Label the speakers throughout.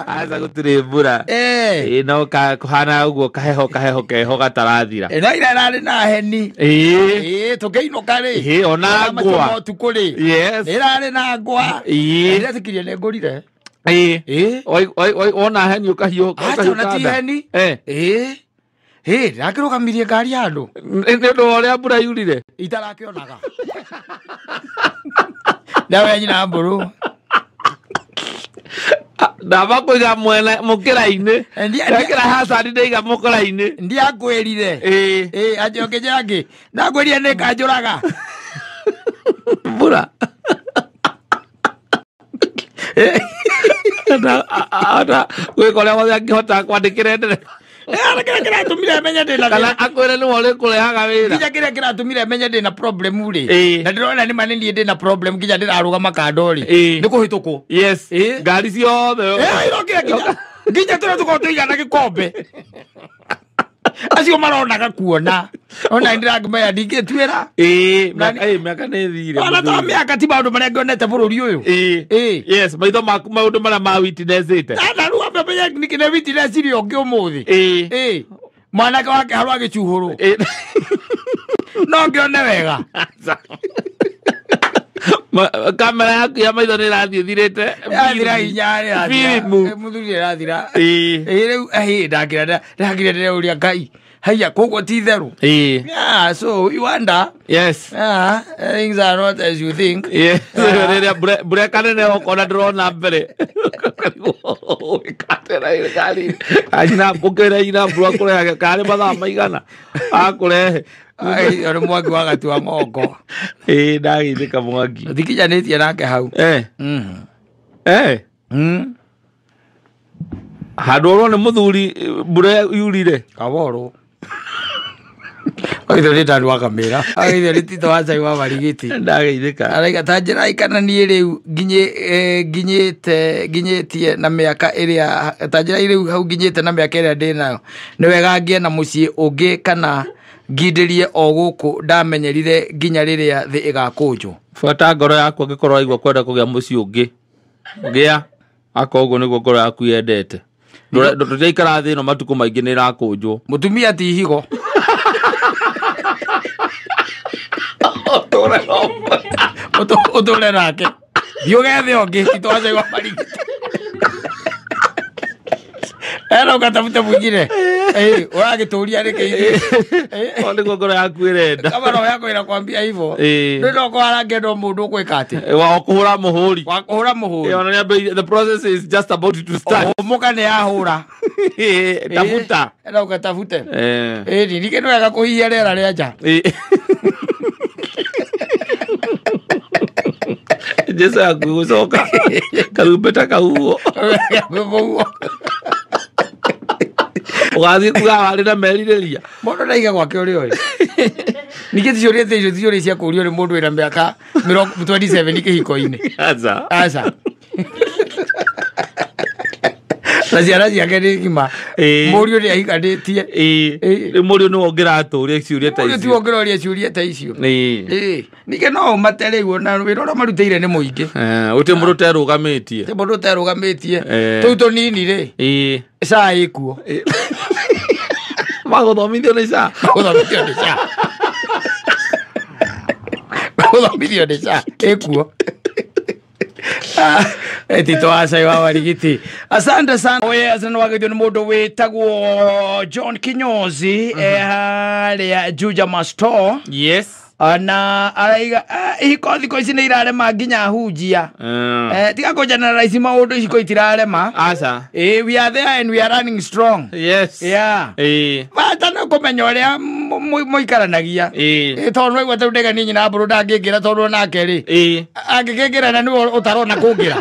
Speaker 1: Aca gũtirĩ mbura.
Speaker 2: Eh.
Speaker 1: Ĩ no kũhana ũguo kaheho kaheho keho gatarathira.
Speaker 2: No ira ĩrarĩ na heni.
Speaker 1: Ĩ.
Speaker 2: Ĩ tũkĩinũka rĩ.
Speaker 1: Ĩ, ona ngwa.
Speaker 2: Ũtukũ rĩ.
Speaker 1: Yes.
Speaker 2: Ĩrarĩ na ngwa.
Speaker 1: Ĩ.
Speaker 2: Ndĩretĩkirie nĩ ngũrire.
Speaker 1: Ĩ.
Speaker 2: Ĩ.
Speaker 1: Wona heni ũkahiũka.
Speaker 2: Acha ona ti heni.
Speaker 1: Eh.
Speaker 2: Ĩ. Ĩ ndakĩrũgamirie ngari handũ.
Speaker 1: Nĩ ũndũ wa ũrĩa mbura yurire.
Speaker 2: Itarakĩonaga. Ndawe nyina mbũrũ.
Speaker 1: Ndamba kũiga mwena mũkĩra-inĩ. Ndekĩra hazard ndaiga mũkĩra-inĩ.
Speaker 2: Ndiakwĩrire.
Speaker 1: Ĩ.
Speaker 2: Ĩ anjĩ ũkĩnjĩra ngĩ. Ndakwĩrire nĩ kanjũraga.
Speaker 1: Mbura. Ata gwĩka ũrĩa wothe angĩhota kwandĩkĩra ndereba.
Speaker 2: Kĩrĩa kĩratũmire menye ndĩna
Speaker 1: Kana akwĩre nĩwe ũrĩkũrehaga wĩra.
Speaker 2: nginya kĩrĩa kĩratũmire menye ndĩna problem rĩ.
Speaker 1: Ĩ.
Speaker 2: Na ndĩrona nĩ ma nĩ niĩ ndĩna problem nginya ndĩrarũgama kando rĩ.
Speaker 1: Ĩ.
Speaker 2: Nĩ kũhĩtũkwo.
Speaker 1: Yes.
Speaker 2: Ĩ.
Speaker 1: Ngari ciothe.
Speaker 2: Ĩ irokire nginya nginya tũrĩa tũkoragwo tũigana gĩkombe. Acio maronaga kuona. Ona ndĩrakĩmenya ndingĩtuĩra.
Speaker 1: Ĩ, mĩaka nĩ ĩthire.
Speaker 2: Ona to mĩaka ti maũndũ marĩa ngionete bũrũri ũyũ.
Speaker 1: Ĩ.
Speaker 2: Ĩ.
Speaker 1: Yes, maitho maku maũndũ marĩa ma witnessĩte.
Speaker 2: Ndarua mbe nĩkĩ nĩ witness iria ũngĩ ũmũthĩ.
Speaker 1: Ĩ.
Speaker 2: Ĩ. Mwanake wake harũ agĩcuhũrwo.
Speaker 1: Ĩ.
Speaker 2: No ngĩone wega.
Speaker 1: Kamera yaku ya maitho nĩ ĩrathiĩ ĩthirĩte.
Speaker 2: Ĩrathira hinya ĩrathira.
Speaker 1: Firimu.
Speaker 2: Mũthuri ĩrathira.
Speaker 1: Ĩ.
Speaker 2: Ĩ rĩu ĩ ndakĩra ndakĩra ndĩreuria Ngai. Haiya koguo ti itherũ.
Speaker 1: Ĩ.
Speaker 2: Yeah, so you wonder.
Speaker 1: Yes.
Speaker 2: Yeah, things are not as you think.
Speaker 1: Yes. Rĩrĩa mbura ĩkanene ũkona ndĩrona mbere. Ũgĩkatĩra ngari. Anyina ũkĩra nyina mbura kũrehe karĩ mathaa maigana. Akũrehe.
Speaker 2: Ai, nĩ mwangi wa gatua ng'ongo.
Speaker 1: Ĩ ndagĩithĩka mwangi.
Speaker 2: Tũtikinyanĩtie nake hau.
Speaker 1: Eh. Eh. Handũ orwo nĩ mũthuri mbura yurire.
Speaker 2: Kaborũ. Agithio nĩ Tandũ wa Kamĩra. Agithio nĩ Tito wa Cai wa Marigiti.
Speaker 1: Ndagĩithĩka.
Speaker 2: Araiga ta njĩra kana niĩ rĩu nginyĩte nginyĩtie na mĩaka ĩrĩa ta njĩra rĩu hau nginyĩte na mĩaka ĩrĩa ndĩnayo nĩ wega ngĩe na mũciĩ ũngĩ kana ngindĩrie o gũkũ ndamenyerire nginya rĩrĩa thĩ ĩgakũnjwo.
Speaker 1: Buata ngoro yaku angĩkorwo waigua kwenda kũgĩa mũciĩ ũngĩ. Gĩa akorwo ũguo nĩguo ngoro yaku yendete. Ndũraikara thĩ ĩno matukũ maingĩ nĩ ĩrakũnjwo.
Speaker 2: Mũtumia ti higo. Ũtũre nake. Thiĩ ũgethe ũngĩ Tito wa Cai wa Marigiti. Ero ũgatafute mwingine. Ĩ ũragĩtũria nĩkĩ ithuĩ?
Speaker 1: O nĩguo ngoro yaku ĩrenda.
Speaker 2: Kama roho yako inakwambia hivyo.
Speaker 1: Ĩ.
Speaker 2: Rĩu no korwo arangĩenda mũndũ ũgwĩka atĩ.
Speaker 1: Wa kũhũra mũhũri.
Speaker 2: Wa kũhũra mũhũri.
Speaker 1: Ona nĩ the process is just about to start.
Speaker 2: Ũmũka nĩ yahũra.
Speaker 1: Tafuta.
Speaker 2: Ero ũgatafute.
Speaker 1: Eh.
Speaker 2: Ĩ ningĩ nĩ wega kũhihia rĩera rĩa nja.
Speaker 1: Ĩ. Jesu yaku gũcoka karumbeta kahuo.
Speaker 2: Kũhuo.
Speaker 1: Ũgathiĩ kuga warĩ na merirĩria.
Speaker 2: Mũndũ ndaiga gwake ũrĩa ũrĩ. Ningĩ ti ciũria icio ti ciũria cia kũũrio nĩ mũndũ wĩna mĩaka 27 kĩhiko-inĩ.
Speaker 1: Aca.
Speaker 2: Aca. Na ciana ciake nĩ ng'ima.
Speaker 1: Ĩ.
Speaker 2: Mũriũ nĩ ahikanĩtie.
Speaker 1: Ĩ.
Speaker 2: Ĩ.
Speaker 1: Rĩu mũriũ nĩwe ũngĩratũria ciũria ta
Speaker 2: Mũriũ
Speaker 1: icio.
Speaker 2: tiwe ũngĩroria ciũria ta icio.
Speaker 1: Ĩ.
Speaker 2: Ĩ. Ningĩ no ũmate rĩu ona wĩra ũrĩa marutĩire nĩ mũingĩ.
Speaker 1: Gũtirĩ mũndũ ũterũgamĩtie.
Speaker 2: Ti mũndũ ũterũgamĩtie.
Speaker 1: Eh.
Speaker 2: Tũu tũnini rĩ.
Speaker 1: Ĩ.
Speaker 2: SHA ĩkuo.
Speaker 1: Magũthomithio nĩ SHA.
Speaker 2: Magũthomithio nĩ SHA. Magũthomithio nĩ SHA ĩkuo. Tito wa Cai wa Marigiti. Asante sana. Oye, asante wagithio nĩ mũndũ wĩtagwo John Kinyozi harĩa Juja Masto.
Speaker 1: Yes.
Speaker 2: Na araiga ihiko thikũ ici nĩ irarema nginya hunjia. Tiga kũnjana raici maũndũ ihiko itirarema.
Speaker 1: Aca.
Speaker 2: We are there and we are running strong.
Speaker 1: Yes.
Speaker 2: Yeah.
Speaker 1: Ĩ.
Speaker 2: Bata nĩ kũmenya ũrĩa mũikaranagia.
Speaker 1: Ĩ.
Speaker 2: Tondũ waigua ta rĩu ndaiga niĩ nyina mbũrũ ndangĩngĩra tondũ onake rĩ.
Speaker 1: Ĩ.
Speaker 2: Angĩkĩngĩra na nĩwe ũtarona kũngĩra.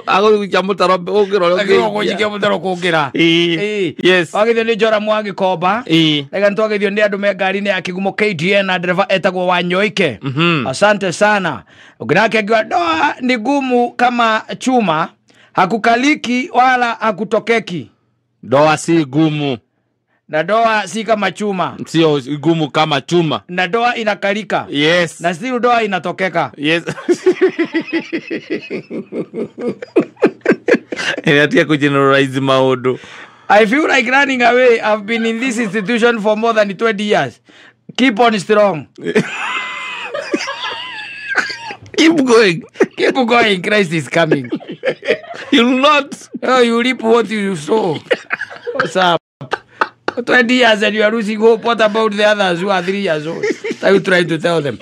Speaker 1: Agũgũikia mũtaro ũngĩra ũrĩa
Speaker 2: Agĩrwo
Speaker 1: ũngĩikia.
Speaker 2: gũikia mũtaro kũngĩra.
Speaker 1: Ĩ.
Speaker 2: Ĩ.
Speaker 1: Yes.
Speaker 2: Wagithio nĩ Joram wa Gĩkomba.
Speaker 1: Ĩ.
Speaker 2: Rega nĩtwagithio nĩ andũ me ngari-inĩ ya Kigumo KTN na ndereba etagwo Wanyoike. Asante sana. Ũngĩ nake akiuga ndoa ni gumu kama chuma, hakukaliki wala hakutokeki.
Speaker 1: Ndoa si gumu.
Speaker 2: Na ndoa si kama chuma.
Speaker 1: Sio gumu kama chuma.
Speaker 2: Na ndoa inakalika.
Speaker 1: Yes.
Speaker 2: Na si ndoa inatokeka.
Speaker 1: Yes. Ĩrĩa kũ generalize maũndũ.
Speaker 2: I feel like running away. I've been in this institution for more than 20 years. Keep on strong.
Speaker 1: Keep going.
Speaker 2: Keep going. Christ is coming.
Speaker 1: You'll not.
Speaker 2: Oh, you reap what you sow. What's up? 20 years and you are losing hope. What about the others who are 3 years old? What are you trying to tell them?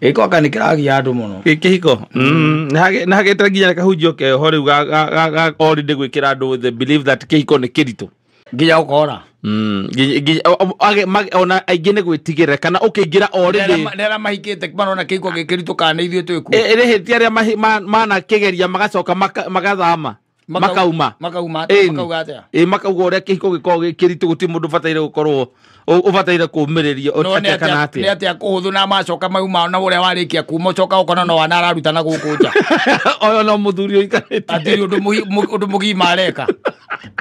Speaker 2: Ĩko aka nĩ kĩragia andũ mũno.
Speaker 1: Kĩhiko. Nĩ hagĩte nginya kahunjio keho rĩu ga already gwĩkĩra andũ the believe that kĩhiko nĩ kĩritũ.
Speaker 2: Nginya ũkora.
Speaker 1: Ona aingĩ nĩ gwĩtigĩra kana ũkĩingĩra already.
Speaker 2: Nĩ arĩa mahikĩte marona kĩhiko gĩkĩritũ kana nĩ ithuĩ twĩkuo.
Speaker 1: Ĩrĩ hĩtia arĩa manakĩgeria magacoka magathama. Makauma.
Speaker 2: Makauma makauga atĩa?
Speaker 1: Ĩ makauga ũrĩa kĩhiko gĩkoragwo gĩ kĩritũ gũtirĩ mũndũ ũbataire gũkorwo ũbataire kũũmĩrĩria atĩa kana atĩa.
Speaker 2: Nĩ atĩa kũhũthũ na macoka mauma na ũrĩa warĩkia kuma ũcoka ũkona no wana araruta na gũkũ nja.
Speaker 1: Ũyũ no mũthuri ũikarĩte.
Speaker 2: Hatirĩ ũndũ mũgima areka.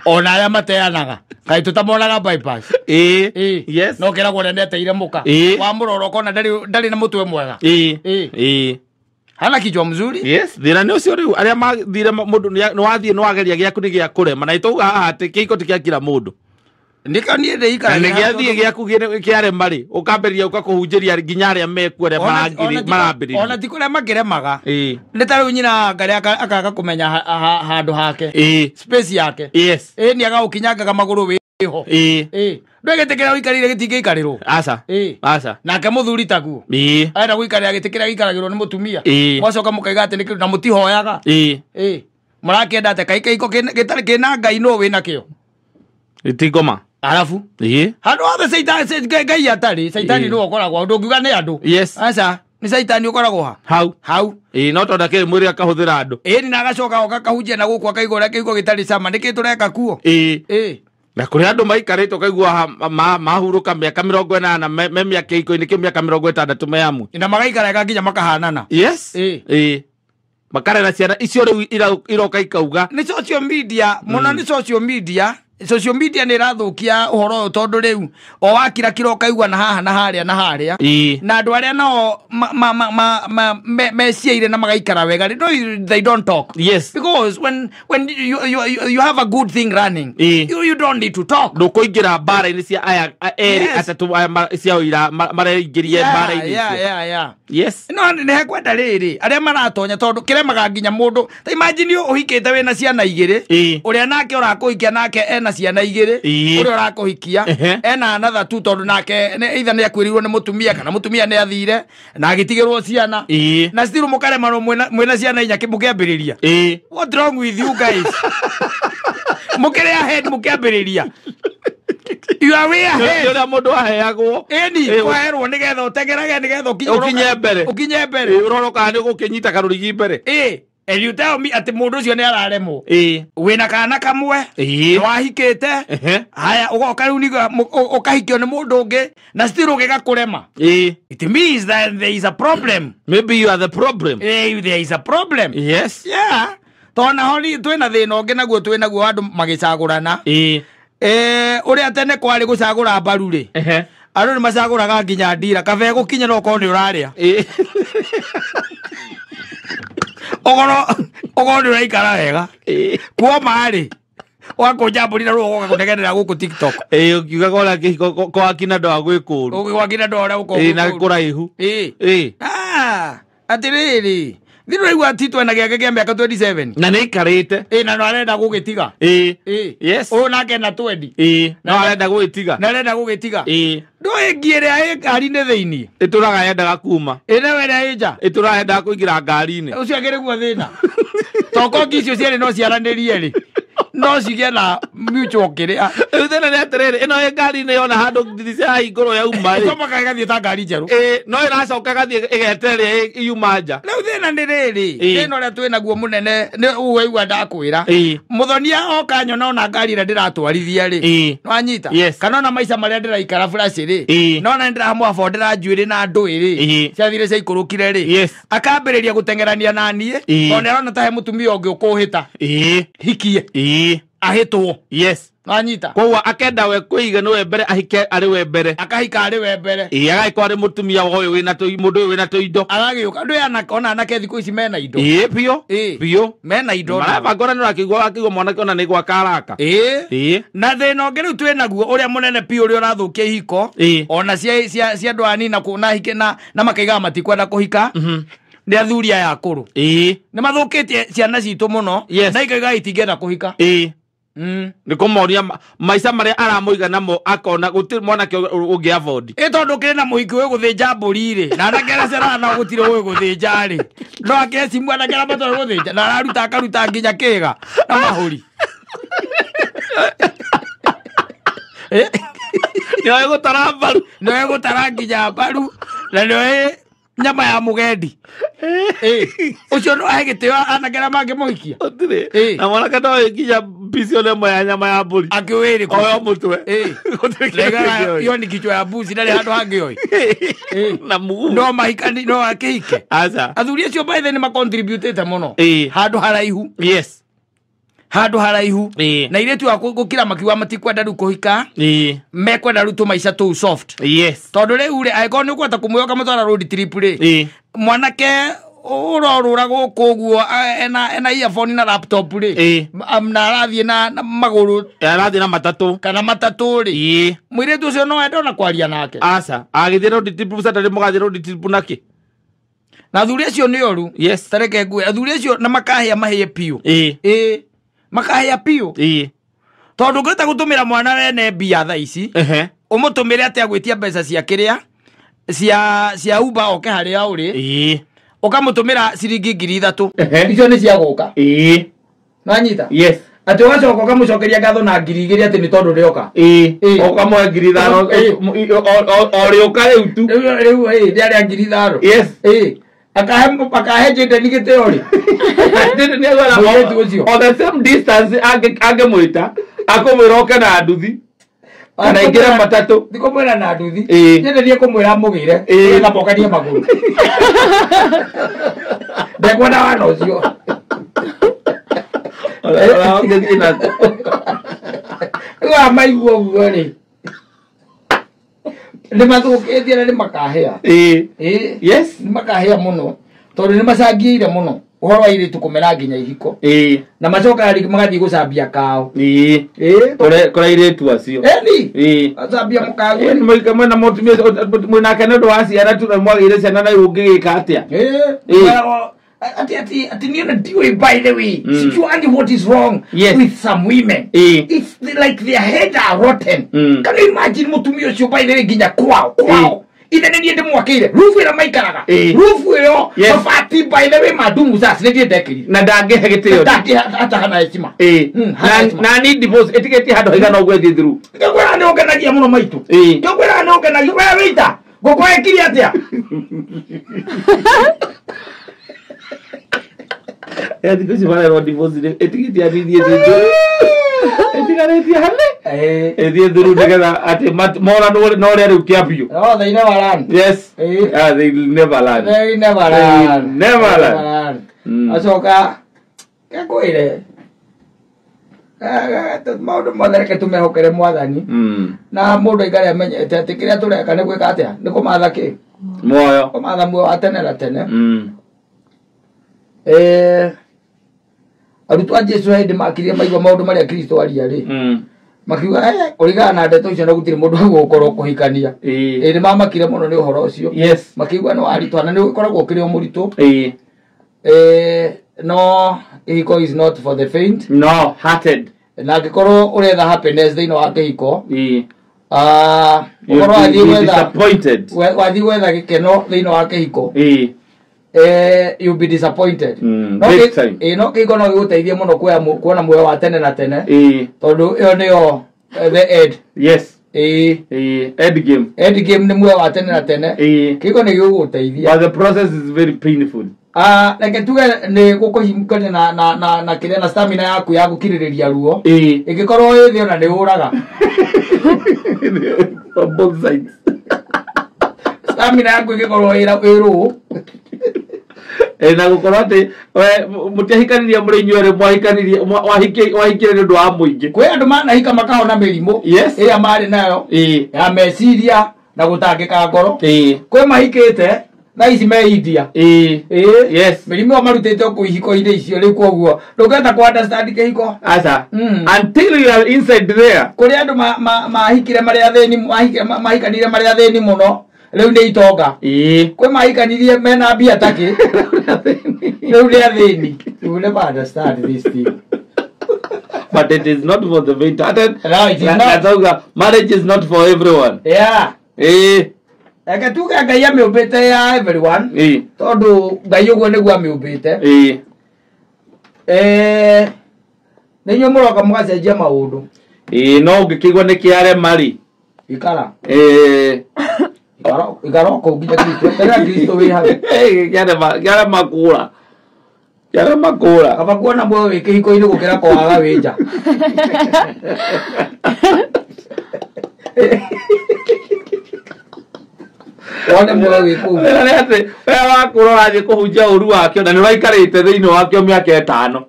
Speaker 2: Ona arĩa mateanaga. Kaĩ tũtamonaga bypass.
Speaker 1: Ĩ. Yes.
Speaker 2: No kĩragwo ũrĩa nĩateire mũka. Wamũrora ũkona ndarĩ na mũtwe mwega.
Speaker 1: Ĩ. Ĩ.
Speaker 2: Hana kichwa mzuri.
Speaker 1: Yes, thĩna nĩ ũcio rĩu arĩa mathire mũndũ nĩ wathiĩ nĩ wageria gĩaku nĩ gĩa kũrema na ĩtauga haha atĩ kĩhiko ti kĩa kila mũndũ.
Speaker 2: Nĩkĩo niĩ ndĩikaragia
Speaker 1: Na nĩ gĩathiĩ gĩaku kĩarema rĩ, ũkambĩrĩria ũkakũhunjĩria nginya arĩa mekuo arĩa marambĩrĩria.
Speaker 2: Ona ti kũrĩa makĩremaga. Nĩ ta rĩu nyina ngarĩa akaga kũmenya handũ hake. Space yake.
Speaker 1: Yes.
Speaker 2: Ĩ nĩ agagũkinyangaga magũrũ wĩho. Ĩ. Ndũgĩtĩkĩra ũikarĩire gĩtĩ gĩikarĩrwo.
Speaker 1: Aca. Aca.
Speaker 2: Nake mũthuri taguo. Arenda gũikarĩra gĩtĩ kĩrĩa gĩikaragĩrwo nĩ mũtumia. Mwacoka mũkaiga atĩ nĩ na mũtihoyaga. Ĩ. Mũrakĩenda atĩa kaĩ kĩhiko gĩtarĩ kĩna Ngai nũ wĩna kĩo?
Speaker 1: Itingoma.
Speaker 2: Arabu. Handũ hothe Caitani Ngai atarĩ, Caitani nĩwe ũkoragwo, ndũngiuga nĩ andũ.
Speaker 1: Yes.
Speaker 2: Aca, nĩ Caitani ũkoragwo ha?
Speaker 1: Hau.
Speaker 2: Hau.
Speaker 1: Ĩ no tondũ akĩrĩ mwĩrĩ akahũthĩra andũ.
Speaker 2: Ĩ na agacoka oka akahunjia na gũkũ akaigua ũrĩa kĩhiko gĩtarĩ cama, nĩkĩ tũreka kuo?
Speaker 1: Ĩ. Na kũrĩ andũ maikarĩte ũkaigua mahurũka mĩaka 80 me mĩaka kĩhiko-inĩ kĩu mĩaka 60 me hamwe.
Speaker 2: Na magaikara nginya makahanana.
Speaker 1: Yes. Ĩ. Makarera ciana icio rĩu iroka ikauga.
Speaker 2: Nĩ social media, mũno nĩ social media. Social media nĩ ĩrathũkia ũhoro ũyũ tondũ rĩu o wakira kira ũkaigua na haha na harĩa na harĩa. Na andũ arĩa nao meciaire na magaikara wega no, they don't talk.
Speaker 1: Yes.
Speaker 2: Because when you have a good thing running, you don't need to talk.
Speaker 1: Ndũkũingĩra mbara-inĩ cia aya erĩ atatũ aya ciao ira mareingĩrie mbara-inĩ icio.
Speaker 2: Yeah.
Speaker 1: Yes.
Speaker 2: No nĩ hekwenda rĩrĩ arĩa maratonya tondũ kĩremaga nginya mũndũ. Ta imagine ũhikĩte wĩna ciana igĩrĩ, ũrĩa nake ũrakũhikia nake ena ciana igĩrĩ, ũrĩa ũrakũhikia ena another two tondũ nake either nĩ akuĩrĩirwo nĩ mũtumia kana mũtumia nĩ athire na agĩtigĩrwo ciana. Na still mũkaremanwo mwĩna ciana inya mũkĩambĩrĩria. What wrong with you guys? Mũkĩrĩ ahead mũkĩambĩrĩria. You are way ahead.
Speaker 1: Ũrĩa mũndũ aheagwo.
Speaker 2: Ĩni, kwaherwo nĩgetha ũtengerage nĩgetha
Speaker 1: ũkinye mbere.
Speaker 2: Ũkinye mbere.
Speaker 1: Ũrora kana nĩ ũgũkĩnyita karũrigi mbere.
Speaker 2: And you tell me atĩ mũndũ ũcio nĩ araremwo. Wĩna kana kamwe, nĩwahikĩte, haya ũgoka rĩu nĩguo ũkahikio nĩ mũndũ ũngĩ na still ũgĩgakũrema. It means that there is a problem.
Speaker 1: Maybe you are the problem.
Speaker 2: There is a problem.
Speaker 1: Yes.
Speaker 2: Yeah. Tondũ naho twĩna thĩna ũngĩ naguo twĩnaguo andũ magĩcagũrana. Ũrĩa tene kwarĩ gũcagũra mbaru rĩ, andũ nĩ macagũraga nginya ndira kabe gũkinya no ũkorwo nĩ ũrarĩa. Ũkorwo nĩ ũraikara wega. Kuoma rĩ, ũgakũnja mbũri na rũa ũgoka kũnegenera gũkũ TikTok.
Speaker 1: Ũkiuga kora kĩhiko gwakina ndwa gwĩ kũũru.
Speaker 2: Gwakina ndwa ũrĩa gũkoragwo
Speaker 1: Na kũraihu.
Speaker 2: Atĩrĩrĩ, Thi ndũraigua ti twena gĩake kĩa mĩaka 27.
Speaker 1: Na nĩ aikarĩte.
Speaker 2: Na no arenda gũgĩtiga.
Speaker 1: Yes.
Speaker 2: Ũyũ nake ena 20.
Speaker 1: No arenda gũgĩtiga.
Speaker 2: Na arenda gũgĩtiga. Ndũĩ ngi ĩrĩa ĩ ngari-inĩ thĩinĩ.
Speaker 1: Ĩtũraga yendaga kuma.
Speaker 2: Ĩ nawe ĩrĩa ĩ nja.
Speaker 1: Ĩtũraga yendaga kũingĩra ngari-inĩ.
Speaker 2: Ũcio akĩrĩ guo thĩna. Toko ngi icio cierĩ no ciaranĩrie rĩ. No cigĩe na mutual kĩrĩa.
Speaker 1: Rĩu thĩna nĩ atĩrĩrĩ, ĩno ĩ ngari-inĩ yona handũ ndirica yahingũrwo yauma rĩ.
Speaker 2: Ĩcomokaga ĩgathiĩ ta ngari njerũ.
Speaker 1: No ĩracoka ĩgathiĩ ĩgeta ĩrĩa yuma nja.
Speaker 2: Rĩu thĩna nĩ rĩrĩ, thĩna ũrĩa twĩnaguo mũnene nĩ ũwaigua ndakwĩra. Mũthonia oka nyona ona ngari ĩrĩa ndĩratwarithia rĩ. Nĩwanyita? Kana ona maica marĩa ndĩraikara flash rĩ. Nona nĩndĩramũabondera njuĩrĩ na ndũĩ rĩ. Ciathire ciaikũrũkire rĩ. Akambĩrĩria gũteng'erania na niĩ. Tondũ nĩarona ta he mũtumia ũngĩ ũkũhĩta. Hikie. Ahĩtwo.
Speaker 1: Yes.
Speaker 2: Nanyita.
Speaker 1: Koguo akenda we kwiga ni we mbere ahike ari we mbere.
Speaker 2: Akahika ari we mbere.
Speaker 1: Ii agagĩkorwo arĩ mũtumia wa ũyũ wĩna mũndũ ũyũ wĩna tũindo.
Speaker 2: Aragĩũka ndũ anake ona anake thikũ ici mena indo.
Speaker 1: Ii biũ. Biũ.
Speaker 2: Mena indo.
Speaker 1: Marabanga ona nĩ ũrakĩigua akĩigua mwanake ona nĩ gwaka araka.
Speaker 2: Ii. Na thĩna ũngĩ rĩu twĩ naguo ũrĩa mũnene biũ ũrĩa ũrathũkia ihiko. Ona cia andũ anini na na hike na makaigaga matikwenda kũhika. Nĩ athuri aya akũrũ. Nĩ mathũkĩtie ciana citũ mũno. Na ikaiga itingĩenda kũhika.
Speaker 1: Nĩ kũmoria maica marĩa aramũiga namo akona gũtirĩ mwanake ũngĩ afford.
Speaker 2: Ĩ tondũ kĩrĩ na mũhiki ũĩ gũthĩnja mbũri rĩ, na anake arĩa ceraga nao gũtirĩ ũĩ gũthĩnja rĩ, no akecimu anake arĩa matoĩ gũthĩnja na araruta akaruta nginya kĩga na mahũri.
Speaker 1: Nĩoĩ gũtara mbaru.
Speaker 2: Nĩoĩ gũtara nginya mbaru na nĩoĩ nyama ya mũgendi. Ũcio no ahe gĩtĩo anake arĩa mangĩmũhikia.
Speaker 1: Gũtirĩ. Na mwanake ndoĩ nginya piece ona ĩmwe ya nyama ya mbũri.
Speaker 2: Akĩũĩ ĩrĩkũ?
Speaker 1: Oyo mũtwe. Gũtirĩ kĩndũ kĩngĩ oĩ.
Speaker 2: Iyo ni kichwa ya mbuzi ndarĩ handũ hangĩ oĩ.
Speaker 1: Na mũguu.
Speaker 2: No mahikani no akĩhike.
Speaker 1: Aca.
Speaker 2: Athuri acio by the way nĩ macontributĩte mũno. Handũ haraihu.
Speaker 1: Yes.
Speaker 2: Handũ haraihu. Na airĩtu a gũkira makiuga matikwenda rĩu kũhika. Mekwenda rĩu tũmaica tũu soft.
Speaker 1: Yes.
Speaker 2: Tondũ rĩu rĩ angĩkorwo nĩ ũkũhota kũmwĩhoka mũtwara road trip rĩ, mwanake ũrorũra gũkũ ũguo ena earphone na laptop rĩ, na arathiĩ na magũrũ,
Speaker 1: arathiĩ na matatũ
Speaker 2: kana matatũ rĩ, mũirĩtu ũcio no ende ona kwaria nake.
Speaker 1: Aca. Agĩthiĩ road trip Saturday mũgathiĩ road trip nakĩ?
Speaker 2: Na athuri acio nĩ oru.
Speaker 1: Yes.
Speaker 2: Tareke ngue athuri acio na makahĩa mahĩe biũ. Makahĩa biũ. Tondũ ũngĩhota gũtũmĩra mwana wene mbia thaa ici, ũmũtũmĩre atĩ agwĩtia mbeca cia kĩrĩa cia Uber oke harĩa ũrĩ, ũkamũtũmĩra ciringi 3,000. Icio nĩ cia gũka. Nanyita?
Speaker 1: Yes.
Speaker 2: Atĩ ũgacoka ũkamũcokeria ngatho na 2,000 atĩ nĩ tondũ nĩoka.
Speaker 1: Ũkamũhe 5,000 o rĩũka rĩu tu.
Speaker 2: Rĩu rĩarĩa 5,000.
Speaker 1: Yes.
Speaker 2: Akahe Jayden gĩtĩo rĩ.
Speaker 1: On the same distance angĩmwĩta akũmwĩra oke na nduthi kana aingĩre matatũ.
Speaker 2: Ndikũmwĩra na nduthi. Jayden nĩekũmwĩra amũgĩre nĩgetha mokanie magũrũ. Ndekwenda wana ũcio. Rĩu maigua ũguo rĩ, nĩ mathũkĩtie na nĩ makahĩa.
Speaker 1: Yes.
Speaker 2: Nĩ makahĩa mũno tondũ nĩ macangĩire mũno ũhoro wa airĩtu kũmera nginya ihiko. Na macokaga rĩngĩ magathiĩ gũcambia kao.
Speaker 1: Kũrĩa airĩtu acio.
Speaker 2: Acambia mũkaguo.
Speaker 1: Mwĩna mũtumia mwĩnake nĩ ũndũ wa ciana tu na mwagĩire ciana na ũngĩgĩka atĩa?
Speaker 2: Ati niĩ ndiũĩ by the way. Sijuangi what is wrong with some women. It's like their head are rotten. Can you imagine mũtumia ũcio by the way nginya kwao ithe nĩ niĩ ndĩmwakĩire rufu ĩrĩa maikaraga, rufu ĩyo mabati by the way mandumu sasa nĩ niĩ ndekĩrire
Speaker 1: na ndangĩhe gĩtĩo
Speaker 2: ndangĩhe hata hana heshima.
Speaker 1: Na ni divorce ĩtigĩtie handũ haigana ũguo ĩthiĩ through.
Speaker 2: Ngĩkwĩra nĩ ũngenagia mũno maitũ. Ngĩkwĩra nĩ ũngenagia we wĩita ngũkũ ĩkire atĩa?
Speaker 1: Thikũ ici marerwo divorce ĩtigĩtie hanini ĩthiĩ through. Ĩtigarĩtie hanini ĩthiĩ through nĩgetha atĩ moranwo na ũrĩa rĩu kĩa biũ.
Speaker 2: No, they never learn.
Speaker 1: Yes. They never learn.
Speaker 2: They never learn.
Speaker 1: They never learn.
Speaker 2: Acoka kekwĩre maũndũ mothe reke tũmehokere mwathani na mũndũ aikare amenyete atĩ kĩrĩa tũreka nĩ gwĩka atĩa, nĩ kũmatha kĩ
Speaker 1: muoyo,
Speaker 2: kũmatha muoyo wa tene na tene. Arutwo a Jesu hĩndĩ makirie maigua maũndũ marĩa Kristo aria rĩ, makiuga kũringana na ndeto icio na gũtirĩ mũndũ ũgũkorwo kũhikania. Nĩ mamakire mũno nĩ ũhoro ũcio. Makiuga nĩ waritũha na nĩ ũkoragwo ũkĩrĩ o mũritũ. No kĩhiko is not for the faint.
Speaker 1: No hearted.
Speaker 2: Na angĩkorwo ũretha happiness thĩinĩ wa kĩhiko, ũkorwo wathiĩ gwetha gĩkeno thĩinĩ wa kĩhiko, you'll be disappointed. No kĩhiko no gĩgũteithie mũno kuona muoyo wa tene na tene, tondũ ĩyo nĩyo the end.
Speaker 1: Yes. End game.
Speaker 2: End game nĩ muoyo wa tene na tene. Kĩhiko nĩ gĩgũgũteithia.
Speaker 1: But the process is very painful.
Speaker 2: Reke tuge nĩ gũkũhingania na kĩrĩa na stamina yaku ya gũkirĩrĩria ruo. Ĩngĩkorwo ĩ thĩ ona nĩ ũraga.
Speaker 1: On both sides.
Speaker 2: Stamina yaku ĩngĩkorwo ĩ rũũ.
Speaker 1: Na gũkorwo atĩ mũtiahikanirie mũrĩ inyuerĩ mwahikanirie wahikire nĩ ũndũ wa mũingĩ.
Speaker 2: Kwĩ andũ manahika makahona mĩrimũ ĩrĩa marĩ nayo ya meciria na gũtangĩka ngoro. Kwĩ mahikĩte na ici me India.
Speaker 1: Yes.
Speaker 2: Mĩrimũ ĩyo marutĩte kũ ihiko-inĩ icio rĩu koguo ndũngĩhota kũ understand kĩhiko.
Speaker 1: Aca. Until you are inside there.
Speaker 2: Kũrĩ andũ mahikire marĩ athĩni, mahikanire marĩ athĩni mũno rĩu nĩ itonga. Kwĩ mahikanirie mena mbia takĩ rĩu nĩ athĩni. You will never understand this thing.
Speaker 1: But it is not for the faint-hearted.
Speaker 2: No, it is not.
Speaker 1: Marriage is not for everyone.
Speaker 2: Yeah. Reke tuge Ngai amĩũmbĩte ya everyone. Tondũ Ngai ũguo nĩguo amĩũmbĩte. Nĩ inyuĩ mũroka mũgacenjia maũndũ.
Speaker 1: No ũngĩkĩigua nĩ kĩarema rĩ.
Speaker 2: Ikara. Ikara kũu nginya Kristo. Eterera Kristo wĩ hau.
Speaker 1: Kĩarema kũra. Kĩarema kũra.
Speaker 2: Kaba kuona muoyo wĩ kĩhiko-inĩ gũkĩra kwaga wĩ nja. Wone muoyo wĩ kũu.
Speaker 1: Wĩra atĩ we wakũra ũrathiĩ kũhunjia ũru wakĩo na nĩ ũraikarĩte thĩinĩ wakĩo mĩaka ĩtano.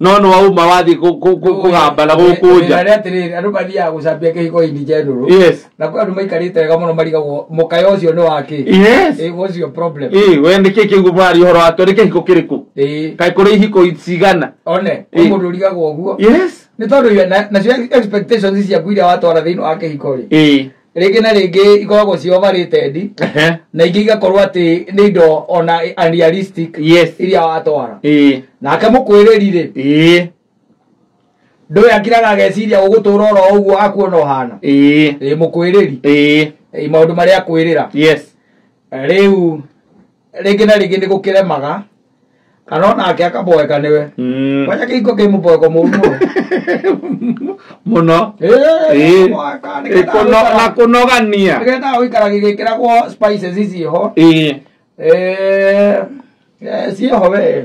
Speaker 1: No nĩ wauma wathiĩ kũgamba na gũkũnja.
Speaker 2: Wĩra atĩrĩrĩ, andũ mathiaga gũcambia kĩhiko-inĩ general.
Speaker 1: Yes.
Speaker 2: Na kwĩ andũ maikarĩte wega mũno marigagwo mũkayo ũcio nĩ wakĩ.
Speaker 1: Yes.
Speaker 2: What's your problem?
Speaker 1: We nĩkĩ kĩu mũraria ũhoro wakĩo nĩ kĩhiko kĩrĩkũ? Kaĩ kũrĩ ihiko cigana?
Speaker 2: One, kwĩ mũndũ ũrigagwo ũguo.
Speaker 1: Yes.
Speaker 2: Nĩ tondũ nacio expectations ciaku iria watwara thĩinĩ wa kĩhiko rĩ. Rĩngĩ na rĩngĩ ikoragwo ci overrated. Na ingĩ igakorwo atĩ nĩ indo ona unrealistic.
Speaker 1: Yes.
Speaker 2: Iria watwara. Nake mũkwĩrĩri rĩ. Ndũĩ akiraga ageciria ũgũtũra oro ũguo akuona ũhana. Mũkwĩrĩri. Maũndũ marĩa akwĩrĩra.
Speaker 1: Yes.
Speaker 2: Rĩu rĩngĩ na rĩngĩ nĩ gũkĩremaga kana onake akaboeka nĩwe. Kwanja kĩhiko kĩ mũboeko mũru mũno.
Speaker 1: Mũno. Na kũnogania.
Speaker 2: Nĩgetha gũikara gĩgĩkĩragwo spices ciĩho. Ciĩho we.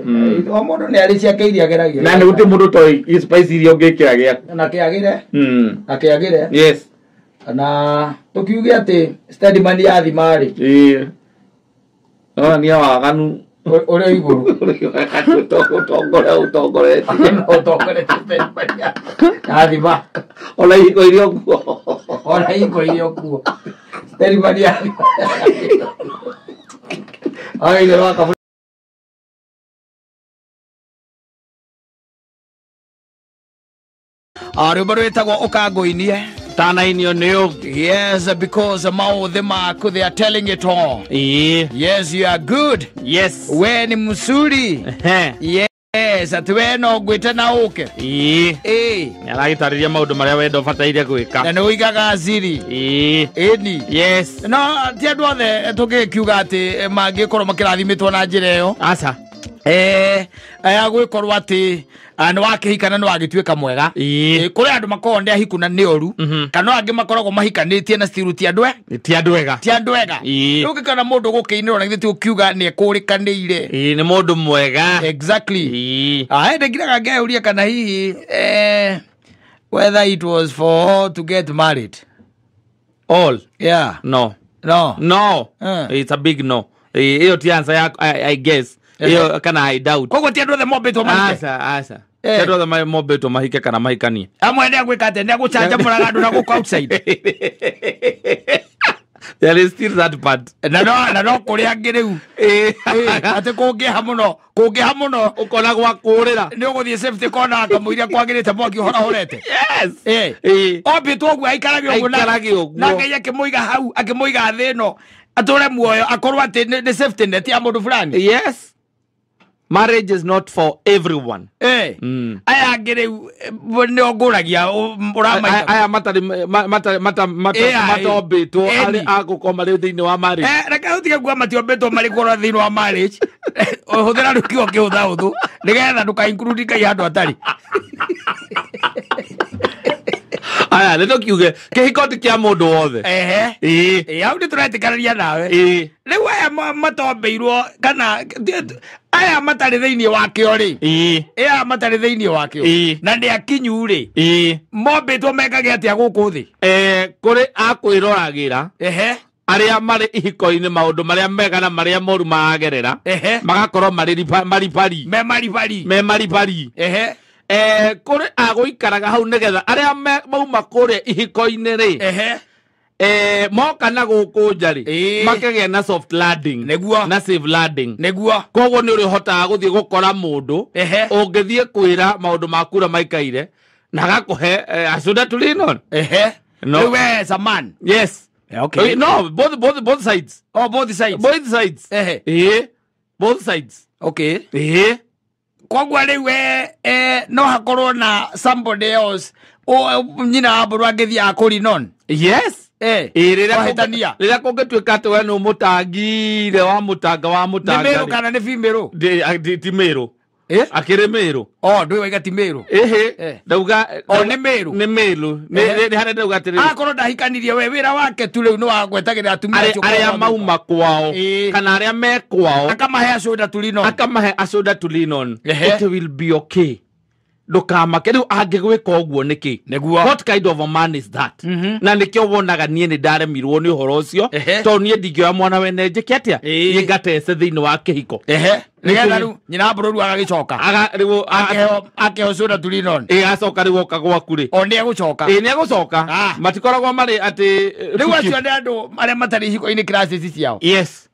Speaker 2: O mũndũ nĩ arĩ ciake iria ageragia.
Speaker 1: Na nĩ gũtirĩ mũndũ ũtoĩ spice iria ũngĩkĩra gĩaku.
Speaker 2: Na kĩagĩre. Na kĩagĩre.
Speaker 1: Yes.
Speaker 2: Na tũkiuge atĩ Steadman ya thima rĩ.
Speaker 1: Onania waganu
Speaker 2: ũrĩa igũrũ.
Speaker 1: Ũtongoretie.
Speaker 2: Ũtongoretie Steadman ya thima.
Speaker 1: Ona ihiko iria ũkuo.
Speaker 2: Ona ihiko iria ũkuo. Steadman ya thima. Agĩire waka. Rwĩmbo rwĩtagwo ũkangũinie.
Speaker 1: Tanainio nĩ ũngĩ.
Speaker 2: Yes, because maũthĩ maku they are telling it all. Yes, you are good.
Speaker 1: Yes.
Speaker 2: We ni mzuri. Yes, atĩ we no ngwĩte na ũke.
Speaker 1: Nĩ aragĩtarĩria maũndũ marĩa wendo ũbataire gwĩka.
Speaker 2: Na nĩ ũigaga siri. Ĩni.
Speaker 1: Yes.
Speaker 2: No ti andũ othe tũngĩkiuga atĩ mangĩkorwo makĩrathimĩtwo na njĩra ĩyo.
Speaker 1: Aca.
Speaker 2: Aya gwĩkorwo atĩ nĩ wakĩhika na nĩ wagĩtuĩka mwega. Kũrĩ andũ makoragwo nĩ ahiku na nĩ oru, kana angĩ makoragwo mahikanĩtie na still ti andũ
Speaker 1: ti andũ ega.
Speaker 2: Ti andũ ega. Rĩu ũngĩkona mũndũ gũkĩinĩrwo na githĩ ti ũkiuga nĩ ekũrĩkanĩire.
Speaker 1: Nĩ mũndũ mwega.
Speaker 2: Exactly. Ndĩngiraga ngeyũria kana hihi whether it was for all to get married.
Speaker 1: All?
Speaker 2: Yeah.
Speaker 1: No.
Speaker 2: No.
Speaker 1: No. It's a big no. Ĩyo ti answer ya I guess. Iyo kana I doubt.
Speaker 2: Koguo ti andũ othe mombĩtwo mahike.
Speaker 1: Aca, aca. Ti andũ othe mombĩtwo mahike kana mahikanie.
Speaker 2: Amwe nĩ agwĩka atĩa? Nĩ agũcanjamũraga andũ na gũkũ outside.
Speaker 1: There is still that part.
Speaker 2: Na no kũrĩ angĩ rĩu. Atĩ kũngĩha mũno, kũngĩha mũno
Speaker 1: ũkona gwa kũũrĩra.
Speaker 2: Nĩ ũgũthiĩ safety corner kamũira kwagĩrĩte mwaki ũhorahorete.
Speaker 1: Yes.
Speaker 2: Ombĩtwo ũguo aikarage ũguo
Speaker 1: Aikarage ũguo.
Speaker 2: na Ngai akĩmũiga hau, akĩmũiga thĩ ĩno atũre muoyo akorwo atĩ nĩ safety net ya mũndũ fulani.
Speaker 1: Yes. Marriage is not for everyone.
Speaker 2: Aya angĩ rĩu nĩ ũngũragia ũramaita.
Speaker 1: Aya matarĩ matombĩtwo arĩ a gũkorwo marĩ thĩinĩ wa marriage.
Speaker 2: Reke ũtige kuuga matiombĩtwo marĩ gũkorwo thĩinĩ wa marriage. Hũthĩra rĩu kiugo kĩhũthahũthũ nĩgetha ndũka include Ngai handũ hatarĩ.
Speaker 1: Aya nĩ tũkiuge kĩhiko ti kĩa mũndũ wothe.
Speaker 2: Hau nĩ tũretĩkanĩria nawe. Rĩu aya matombĩirwo kana aya matarĩ thĩinĩ wakĩo rĩ. Aya matarĩ thĩinĩ wakĩo. Na nĩ akinyu rĩ. Mombĩtwo mekage atĩa gũkũ thĩ?
Speaker 1: Kũrĩ a kwĩroragĩra. Arĩa marĩ ihiko-inĩ maũndũ marĩa mega na marĩa moru maragerera magakorwo marĩ maribari
Speaker 2: me maribari
Speaker 1: me maribari kũrĩ agũikaraga hau nĩgetha arĩa mauma kũrĩa ihiko-inĩ rĩ moka na gũkũ nja rĩ makĩgĩa na soft landing
Speaker 2: nĩguo
Speaker 1: na safe landing
Speaker 2: nĩguo
Speaker 1: koguo nĩ ũrĩhotaga gũthiĩ gũkora mũndũ ũngĩthiĩ kwĩra maũndũ maku ũrĩa maikaire na agakũhe a shoulder to lean on.
Speaker 2: No. We as a man.
Speaker 1: Yes.
Speaker 2: Okay.
Speaker 1: No, both sides.
Speaker 2: Oh, both sides.
Speaker 1: Both sides. Both sides.
Speaker 2: Okay. Koguo rĩu no hakorwo na somebody else o nyina wa mbũrũ angĩthiĩ akũrinon.
Speaker 1: Yes.
Speaker 2: Rĩrĩa
Speaker 1: rĩrĩa kũngĩtuĩka atĩ we nĩ ũmũtangire wa mũtanga wa mũtanga.
Speaker 2: Nĩ mĩrũ kana nĩ female?
Speaker 1: Ti mĩrũ. Akĩrĩ mĩrũ.
Speaker 2: Oh, ndũĩ waiga ti mĩrũ.
Speaker 1: Ndauga
Speaker 2: oh, nĩ mĩrũ.
Speaker 1: Nĩ mĩrũ. Nĩ harĩa ndauga atĩrĩrĩ.
Speaker 2: Akorwo ndahikanirie we wĩra wake tu rĩu nĩ wa gwetagĩrĩra atumia acio
Speaker 1: arĩa mauma kwao kana arĩa me kwao
Speaker 2: akamahe a shoulder to lean on.
Speaker 1: Akamahe a shoulder to lean on. It will be okay. Ndũkamake rĩu angĩgwĩka ũguo nĩkĩ?
Speaker 2: Nĩguo.
Speaker 1: What kind of a man is that? Na nĩkĩo wonaga niĩ nĩ ndaremirwo nĩ ũhoro ũcio tondũ niĩ ndingĩoya mwana wene njĩke atĩa niĩ ngatece thĩinĩ wa kĩhiko.
Speaker 2: Nĩgetha rĩu nyina wa mbũrũ rĩu agagĩcoka akĩheo shoulder to lean on.
Speaker 1: Acoka rĩu oka gwaku rĩ.
Speaker 2: O nĩ egũcoka.
Speaker 1: Nĩ egũcoka. Matikoragwo marĩ atĩ
Speaker 2: rĩu acio nĩ andũ arĩa matarĩ ihiko-inĩ classes ciao.
Speaker 1: Yes.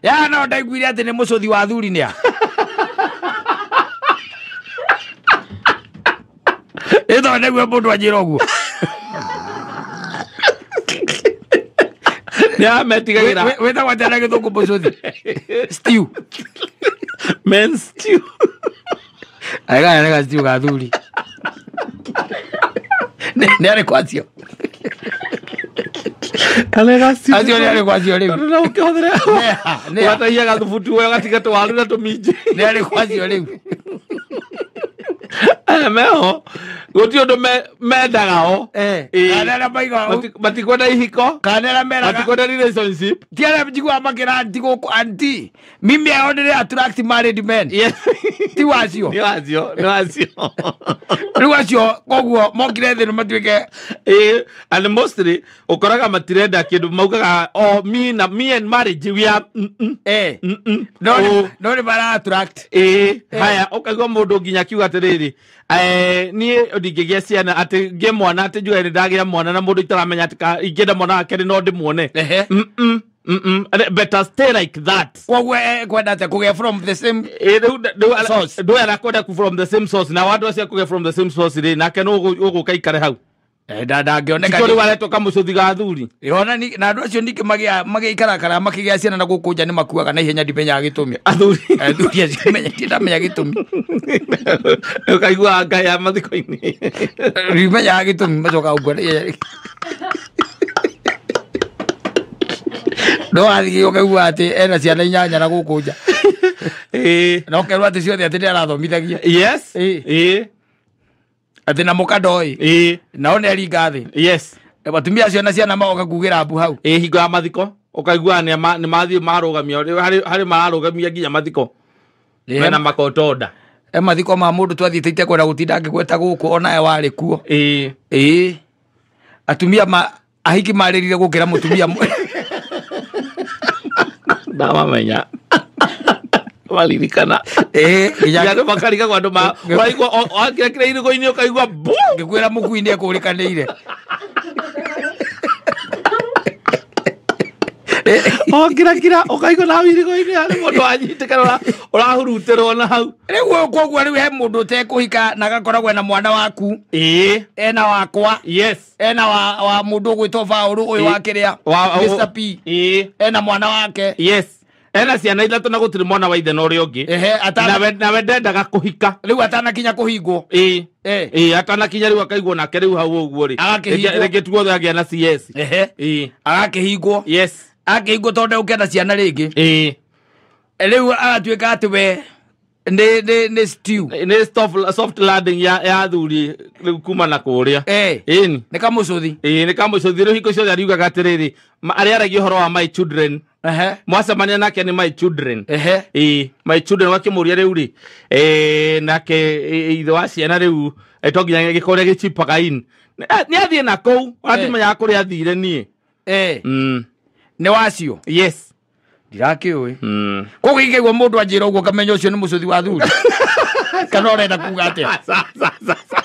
Speaker 2: Ya no ndaiguire atĩ nĩ mũcũthi wa athuri nĩ a. Ĩtho nĩguo mũndũ anjĩra ũguo.
Speaker 1: Nĩ ametigagĩra.
Speaker 2: Wĩtagwo atĩa na gĩthũngũ mũcũthi? Stew.
Speaker 1: Men's stew.
Speaker 2: Arega arega stew ga athuri. Nĩ arĩkũ acio?
Speaker 1: Arega stew.
Speaker 2: Acio nĩ arĩkũ acio rĩu?
Speaker 1: No ũkĩhũthĩre. Ũgatahia gathubutu we ũgatiga tũwaru na tũminji.
Speaker 2: Nĩ arĩkũ acio rĩu?
Speaker 1: Meho gũtirĩ ũndũ mendaga o matikwenda ihiko
Speaker 2: kana meraga
Speaker 1: matikwenda relationship
Speaker 2: ti arĩa njiguaga makĩra anti gũkũ anti mimi I only attract married men.
Speaker 1: Yes.
Speaker 2: Ti wacio
Speaker 1: nĩ wacio nĩ wacio
Speaker 2: rĩu acio koguo mokire thĩ matuĩke
Speaker 1: and mostly ũkoraga matirenda kĩndũ maugaga oh me na me and marriage we are
Speaker 2: no nĩ mara attract
Speaker 1: haya ũkaigua mũndũ nginya akiuga atĩrĩrĩ niĩ ndingĩgĩa ciana atĩ ngĩe mwana atĩ njuge nĩ ndagĩa mwana na mũndũ itaramenya atĩ ingĩenda mwana wake no ndĩmuone. Better stay like that.
Speaker 2: Koguo kwenda atĩa kũgĩa from the same source.
Speaker 1: Ndũĩ arakwenda from the same source na andũ acio kũgĩa from the same source rĩ nake nũ ũgũka ikare hau
Speaker 2: ndangĩoneka
Speaker 1: rĩu aretwo kamũcũthi ga athuri.
Speaker 2: Ona na andũ acio ningĩ magĩikara kana makĩgĩa ciana na gũkũ nja nĩ makuaga na ihenya ndimenyaga gĩtũmi.
Speaker 1: Athuri
Speaker 2: athuri acio ndamenya gĩtũmi.
Speaker 1: Ũkaigua ngai ya mathiko-inĩ
Speaker 2: ndimenyaga gĩtũmi macokaga gũkua na ihenya. No athiĩ ũkaigua atĩ ena ciana inyanya na gũkũ nja. Na ũkerwo atĩ ciothe atĩ nĩ arathomithagia.
Speaker 1: Yes.
Speaker 2: Atĩ na mũka ndoĩ. Nao nĩ aringa thĩ.
Speaker 1: Yes.
Speaker 2: Atumia acio na ciana magoka kugĩra mbu hau.
Speaker 1: Hingo ya mathiko ũkaigua nĩ mathiĩ marũgamia harĩ mararũgamia nginya mathiko mena makotonda.
Speaker 2: Mathiko ma mũndũ twathiĩte itekwenda gũtinda ngĩgweta gũkũ onawe warĩ kuo. Atumia ahiki marĩrire gũkĩra mũtumia
Speaker 1: ndamamenya maririkana nginya andũ makarigagwo andũ ũraigua wakĩra irigo-inĩ ũkaigua mbu
Speaker 2: ngĩkwĩra mũkui nĩ ekũrĩkanĩire.
Speaker 1: Okirakira ũkaigua na hau irigo-inĩ harĩ mũndũ wanyitĩkana ũrahurutĩrwo na hau.
Speaker 2: Rĩu koguo rĩu he mũndũ ũtekũhika na agakoragwo ena mwana waku ena wakwa.
Speaker 1: Yes.
Speaker 2: Ena wa mũndũ ũgwĩtwo Paũlũ ũyũ wa kĩrĩa Mr P ena mwana wake.
Speaker 1: Yes. Ena ciana ithatũ na gũtirĩ mwana wa ithe na ũrĩa ũngĩ. Nawe ndendaga kũhika
Speaker 2: rĩu atanakinya kũhingwo.
Speaker 1: Atanakinya rĩu akaigwo nake rĩu hau ũguo rĩ rĩngĩ tuothe agĩa na CS.
Speaker 2: Agakĩhingwo.
Speaker 1: Yes.
Speaker 2: Akĩhingwo tondũ ndegũkĩenda ciana rĩngĩ. Rĩu agatuĩka atĩ we nĩ stew.
Speaker 1: Nĩ soft landing ya athuri rĩu kuma na kũrĩa.
Speaker 2: Nĩ kamũcũthi.
Speaker 1: Nĩ kamũcũthi rĩu hingo ciothe ariugaga atĩrĩrĩ arĩa aragia ũhoro wa my children. Mwacemania nake nĩ my children. My children wakĩmũria rĩu rĩ nake ithe wa ciana rĩu to nginya gĩkorĩa gĩchipaga in. Nĩ athiĩ na kũu ona ndimenyaga kũrĩa athire niĩ.
Speaker 2: Nĩ wacio.
Speaker 1: Yes.
Speaker 2: Ndirakĩũĩ. Koguo ingĩigua mũndũ anjĩra ũguo ngamenya ũcio nĩ mũcũthi wa thuri. Kana ũrenda kuga atĩa?
Speaker 1: Sa sa sa sa.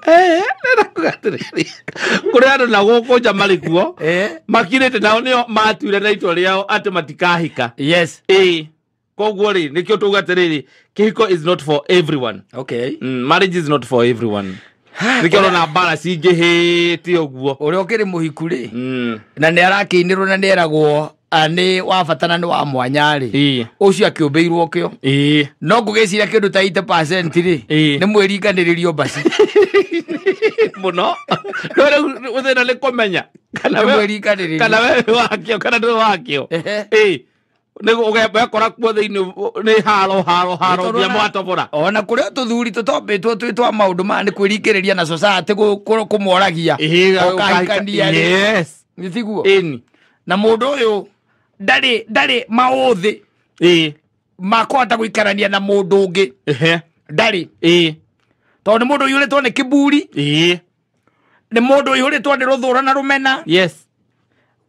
Speaker 1: Ndĩrenda kuga atĩrĩrĩ, kũrĩ andũ na gũkũ nja marĩ kuo makirĩte nao nĩo matuire na itua rĩao atĩ matikahika.
Speaker 2: Yes.
Speaker 1: Ĩĩ. Koguo rĩ nĩkĩo tuga atĩrĩrĩ, kĩhiko is not for everyone.
Speaker 2: Okay.
Speaker 1: Marriage is not for everyone. Nĩkĩo ũrona mbara cingĩhĩte ũguo.
Speaker 2: Ũrĩa ũkĩrĩ mũhiku rĩ, na nĩ arakĩinĩrwo na nĩ eragwo nĩ wa bata na nĩ wa mwanya rĩ, ũcio akĩũmbĩirwo kĩo. No ngũgĩciria kĩndũ ta 80% rĩ, nĩ mwĩringanĩrĩrio mbaci.
Speaker 1: Mũno. No rĩu thĩna nĩ kũmenya kana
Speaker 2: Nĩ
Speaker 1: we
Speaker 2: mwĩringanĩrĩrio.
Speaker 1: kana we wĩ wakĩo kana ndũrĩ wakĩo. Nĩguo ũgekora kuo thĩinĩ nĩ haro haro haro nginya mwatobora.
Speaker 2: Ona kũrĩa tũthuri tũtombĩtwo twĩ twa maũndũ maya nĩ kwĩringĩrĩria na society kũmoragia. Ũkahikania rĩ.
Speaker 1: Yes.
Speaker 2: Nĩ tiguo?
Speaker 1: Ĩni.
Speaker 2: Na mũndũ ũyũ ndarĩ maũthĩ makũhota gũikarania na mũndũ ũngĩ. Ndarĩ. Tondũ nĩ mũndũ ũiyũrĩtwo nĩ kiburi. Nĩ mũndũ ũiyũrĩtwo nĩ rũthũra na rũmena.
Speaker 1: Yes.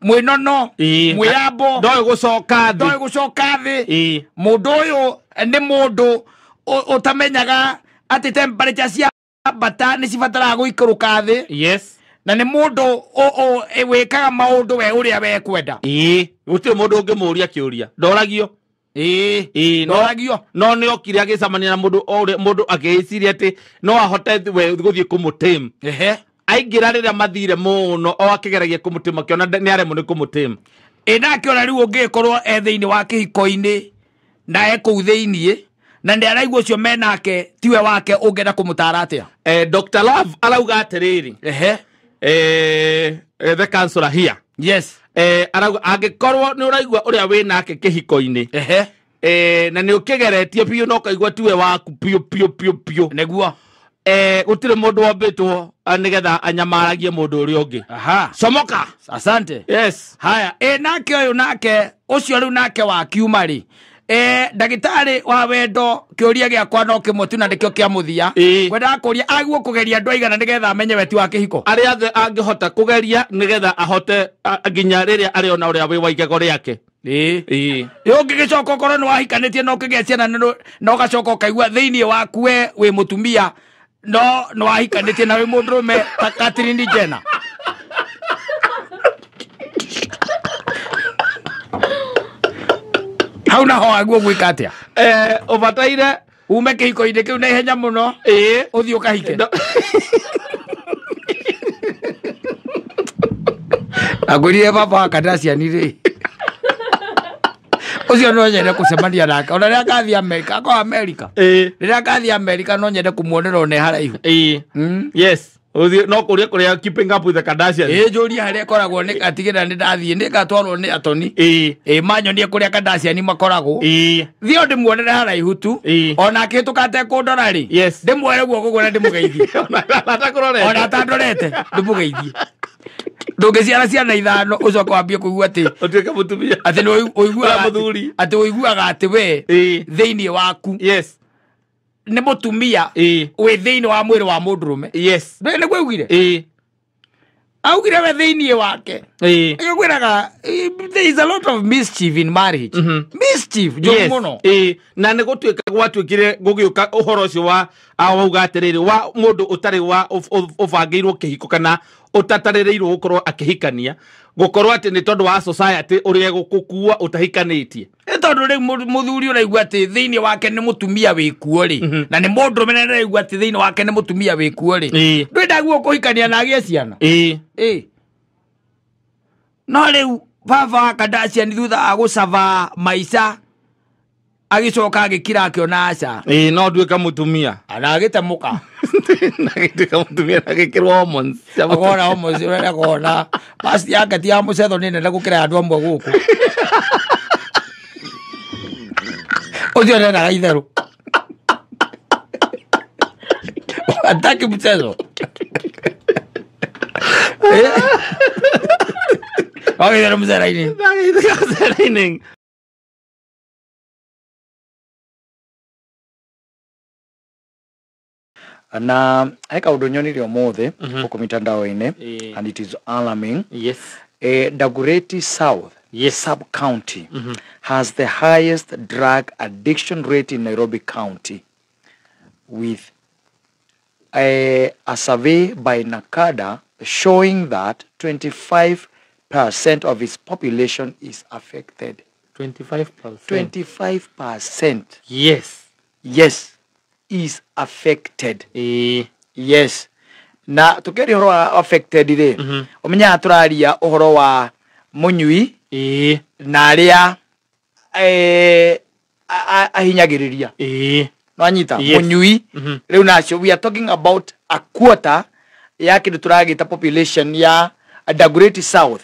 Speaker 2: Mwĩnono, mwĩambo.
Speaker 1: Ndoĩ gũcoka thĩ.
Speaker 2: Ndoĩ gũcoka thĩ. Mũndũ ũyũ nĩ mũndũ ũtamenyaga atĩ temperature cia bata nĩ cibataraga gũikũrũka thĩ.
Speaker 1: Yes.
Speaker 2: Na nĩ mũndũ wĩkaga maũndũ we ũrĩa we kwenda.
Speaker 1: Gũtirĩ mũndũ ũngĩmũũria kĩũria. Ndoragio.
Speaker 2: Ndoragio.
Speaker 1: No nĩ okire agĩcemania na mũndũ mũndũ akĩĩciria atĩ no ahote we gũthiĩ kũmũtame. Aingĩra rĩrĩa mathire mũno o akĩgeragia kũmũtĩma akĩona nĩ aremwo nĩ kũmũtĩma.
Speaker 2: Ĩ nake ona rĩu ũngĩkorwo e thĩinĩ wa kĩhiko-inĩ na e kũu thĩinĩ na nĩ araigua ũcio menake tiwe wake, ũngĩenda kũmũtara atĩa?
Speaker 1: Dr. Love arauga atĩrĩrĩ. The counselor here.
Speaker 2: Yes.
Speaker 1: Arauga angĩkorwo nĩ ũraigua ũrĩa wĩ nake kĩhiko-inĩ. Na nĩ ũkĩgeretie biũ na ũkaigua tiwe waku biũ biũ biũ biũ.
Speaker 2: Nĩguo.
Speaker 1: Gũtirĩ mũndũ wombĩtwo nĩgetha anyamaragie mũndũ ũrĩa ũngĩ. Comoka.
Speaker 2: Asante.
Speaker 1: Yes.
Speaker 2: Haya, nake ũyũ nake ũcio rĩu nake wa kiuma rĩ. Ndagĩtarĩ wa wendo kĩũria gĩakwa no kĩmwe tu na nĩkĩo kĩa mũthia. Ngwendaga kũria aguo kũgeria andũ aigana nĩgetha amenye we ti wa kĩhiko.
Speaker 1: Arĩa othe angĩhota kũgeria nĩgetha ahote nginya rĩrĩa arĩona ũrĩa wĩ wa igego rĩake.
Speaker 2: Ũngĩgĩcoka ũkorwo nĩ wahikanĩtie na ũkĩgĩa ciana na ũgacoka ũkaigua thĩinĩ waku we wĩ mũtumia no nĩ wahikanĩtie na wĩ mũndũrũme ta Catherine Jenner. Hau naho aguo gwĩka atĩa?
Speaker 1: Ũbataire
Speaker 2: ume kĩhiko-inĩ kĩu na ihenya mũno. Ũthiĩ ũkahike. Angwĩrire baba wa Kardashian rĩ, ũcio no nyende kũcemania nake ona rĩrĩa ngathiĩ Amerika, akorwo Amerika. Rĩrĩa ngathiĩ Amerika no nyende kũmuonera ona e haraihu.
Speaker 1: Yes. Ũthiĩ no kũrĩa kũrĩa Keeping Up with the Kardashians.
Speaker 2: Njũrie harĩa ĩkoragwo nĩ ngatigĩrĩra nĩ ndathiĩ, nĩ ngatwarwo nĩ Atoni. Manyonie kũrĩa Kardashian makoragwo. Thiĩ o ndĩmuonere haraihu tu. Ona akĩhĩtũka atekũndora rĩ.
Speaker 1: Yes.
Speaker 2: Ndĩmuoere guoko guo na ndĩmũgeithie.
Speaker 1: Ona atakũrorete.
Speaker 2: Ona atandorete, ndĩmũgeithie. Ndũngĩciara ciana ithano ũcoke wambie kũigua atĩ
Speaker 1: ũtuĩke mũtumia.
Speaker 2: Atĩ nĩ ũiguaga
Speaker 1: Ũrĩa mũthuri.
Speaker 2: atĩ ũiguaga atĩ we thĩinĩ waku.
Speaker 1: Yes.
Speaker 2: Nĩ mũtumia wĩ thĩinĩ wa mwĩrĩ wa mũndũrũme.
Speaker 1: Yes.
Speaker 2: Ndũĩ nĩguo augire? Augire we thĩinĩ wake. Agĩkwĩraga, there is a lot of mischief in marriage. Mischief, njũru mũno.
Speaker 1: Na nĩ gũtuĩka gwatuĩkire gũgĩũka ũhoro ũcio wa wauga atĩrĩrĩ, wa mũndũ ũtarĩ wa ũbangĩirwo kĩhiko kana ũtatarĩrĩirwo gũkorwo akĩhikania, gũkorwo atĩ nĩ tondũ wa society ũrĩa ĩgũkũkua ũtahikanĩtie.
Speaker 2: Nĩ tondũ rĩu mũthuri ũraigua atĩ thĩinĩ wake nĩ mũtumia wĩkuo rĩ, na nĩ mũndũrũme na nĩaraigua atĩ thĩinĩ wake nĩ mũtumia wĩkuo rĩ, ndwĩ ndaguo kũhikania na agĩe ciana. No rĩu baba wa Kardashian thutha wa gũcaba maica agĩcoka agĩkira akĩona aca.
Speaker 1: No nduĩka mũtumia.
Speaker 2: Na agĩtemũka.
Speaker 1: Na agĩtuĩka mũtumia na agĩkĩrwo hormones cia mũtumia.
Speaker 2: Akona hormones, ũrĩa akona. Past yake ti ya mũcetho nĩ nene gũkĩra ya andũ amwe gũkũ. Ũcio ndendaga itherũ. Hataki mchezo. Wagĩtherũ mũcera-inĩ.
Speaker 1: Wagĩtherũ mũcera-inĩ.
Speaker 2: Na he kaũndũ nyonire ũmũthĩ gũkũ mitandao-inĩ, and it is alarming. Dagoretti South sub-county has the highest drug addiction rate in Nairobi County, with a survey by NACADA showing that 25% of its population is affected.
Speaker 1: 25%.
Speaker 2: 25%.
Speaker 1: Yes.
Speaker 2: Yes, is affected. Yes. Na tukiaria ũhoro wa affected rĩ, ũmenyaga tũraria ũhoro wa mũnyui na arĩa ahinyagĩrĩria. Nwanyita?
Speaker 1: Yes.
Speaker 2: Mũnyui rĩu nacio, we are talking about a quarter ya kĩndũ tũragĩta population ya Dagoretti South.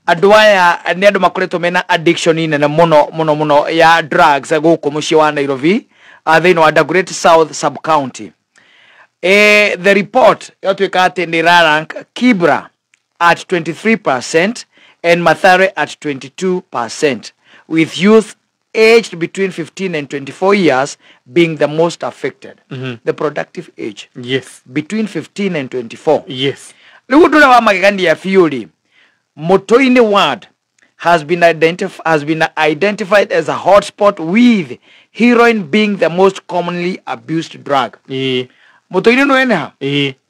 Speaker 2: Andũ aya nĩ andũ makoretwo mena addiction nene mũno mũno mũno ya drugs gũkũ mũciĩ wa Nairobi, thĩinĩ wa Dagoretti South sub county. The report yatuĩka atĩ nĩ rank Kibra at 23% and Mathare at 22%, with youth aged between 15 and 24 years being the most affected. The productive age. Between 15 and 24. Rĩu ũndũ ũrĩa wa magegania biũ rĩ, Mutuini Ward has been identified as a hotspot, with heroin being the most commonly abused drug. Mutuini no ene ha?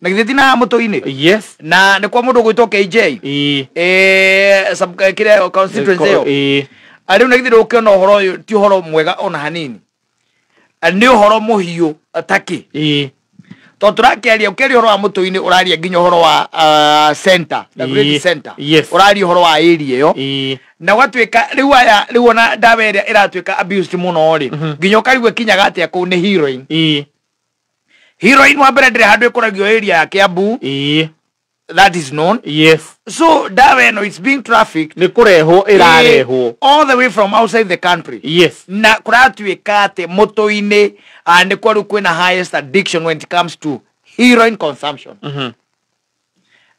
Speaker 2: Na githĩ ti na Mutuini?
Speaker 1: Yes.
Speaker 2: Na nĩ kwa mũndũ ũgwĩtwo KJ. Sub kĩrĩa constituency ĩyo. Rĩu na githĩ ndũkĩona ũhoro ũyũ ti ũhoro mwega ona hanini. Nĩ ũhoro mũhiũ takĩ. Tondũ tũrakĩaria, ũkĩaria ũhoro wa Mutuini ũraria nginya ũhoro wa center, Dagoretti center. Ũraria ũhoro wa area ĩyo. Na gwatuĩka rĩu aya rĩu ona ndawa ĩrĩa ĩratuĩka abused mũno rĩ, nginya ũkarigwo ĩkinyaga atĩa kũu, nĩ heroin. Heroin wa mbere ndĩrĩ handũ ĩkũragio area ya Kiambu. That is known. So ndawa ĩno is being trafficked.
Speaker 1: Nĩ kũrehwo ĩrarehwo.
Speaker 2: All the way from outside the country. Na kũratuĩka atĩ Mutuini nĩkuo rĩu kwĩna highest addiction when it comes to heroin consumption.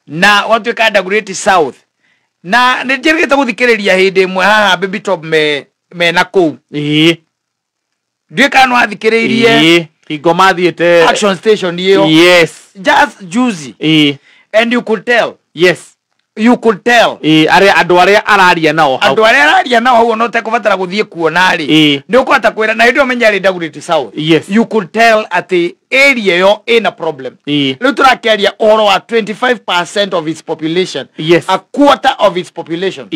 Speaker 2: Na gwatuĩka Dagoretti South, na nĩ njĩrĩgĩte gũthikĩrĩria hĩndĩ ĩmwe haha Baby Top mena kũu. Ndiũĩ kana nĩwathikĩrĩirie.
Speaker 1: Hingo mathiĩte
Speaker 2: Action Station ĩyo. Just juicy. And you could tell. You could tell.
Speaker 1: Arĩa andũ arĩa araria nao hau.
Speaker 2: Andũ arĩa araria nao hau, ona ũtekũbatara gũthiĩ kuona rĩ, nĩ ũkũhota kwĩra na hĩndĩ ĩyo menya rĩ Dagoretti South. You could tell atĩ area ĩyo ĩna problem. Rĩu tũrakĩaria ũhoro wa 25% of its population. A quarter of its population.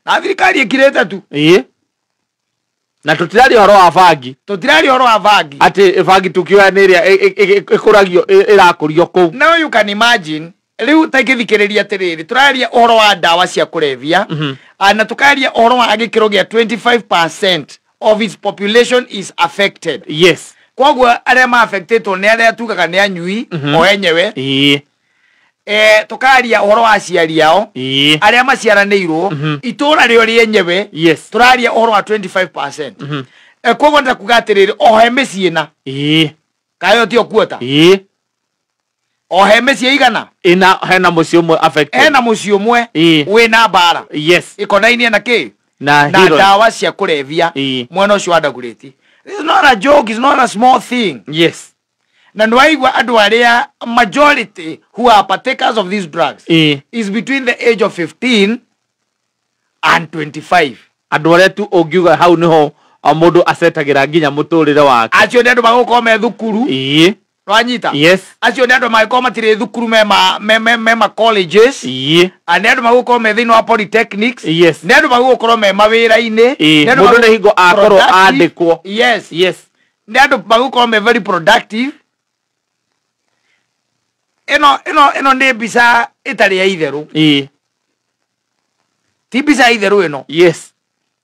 Speaker 2: Na thirikari ĩkirĩte tu.
Speaker 1: Na tũtiraria ũhoro wa bangi.
Speaker 2: Tũtiraria ũhoro wa bangi.
Speaker 1: Atĩ bangi tũkĩoya nĩ ĩrĩa ĩkũragio ĩrakũrio kũu.
Speaker 2: Now you can imagine, rĩu ta ingĩthikĩrĩria atĩrĩrĩ, tũraria ũhoro wa ndawa cia kũrebia, na tũkaria ũhoro wa gĩkĩro gĩa 25% of its population is affected. Koguo arĩa ma-affectĩtwo nĩ arĩa tugaga nĩ anyui o enyewe. Tũkaria ũhoro wa aciari ao, arĩa maciaranĩirwo, itũra rĩo rĩenyewe. Tũraria ũhoro wa 25%. Koguo nĩ kuga atĩrĩrĩ, o he mĩciĩ na kayo tio kuota. O he mĩciĩ igana
Speaker 1: Ina hena mũciĩ ũmwe affected.
Speaker 2: Hena mũciĩ ũmwe wĩna mbara ĩkonainie na kĩ?
Speaker 1: Na
Speaker 2: Na
Speaker 1: heroin.
Speaker 2: ndawa cia kũrebia mwena ũcio wa Dagoretti. This is not a joke, it's not a small thing. Na nĩwaigua andũ arĩa majority who are partakers of these drugs is between the age of 15 and 25.
Speaker 1: Andũ arĩa tu ũngiuga hau nĩho o mũndũ acetagĩra nginya mũtũrĩre wake.
Speaker 2: Acio nĩ andũ magũkorwo me thukuru. Nwanyita?
Speaker 1: Yes.
Speaker 2: Acio nĩ andũ mangĩkorwo matirĩ thukuru, me ma colleges. Nĩ andũ magũkorwo me thĩinĩ wa polytechnics. Nĩ andũ magũkorwo me mawĩra-inĩ. Nĩ andũ
Speaker 1: Mũndũ nĩ hingo akorwo
Speaker 2: productive.
Speaker 1: andĩkwo.
Speaker 2: Nĩ andũ magũkorwo me very productive. Ĩno nĩ mbica ĩtarĩ ya itherũ. Ti mbica ya itherũ ĩno.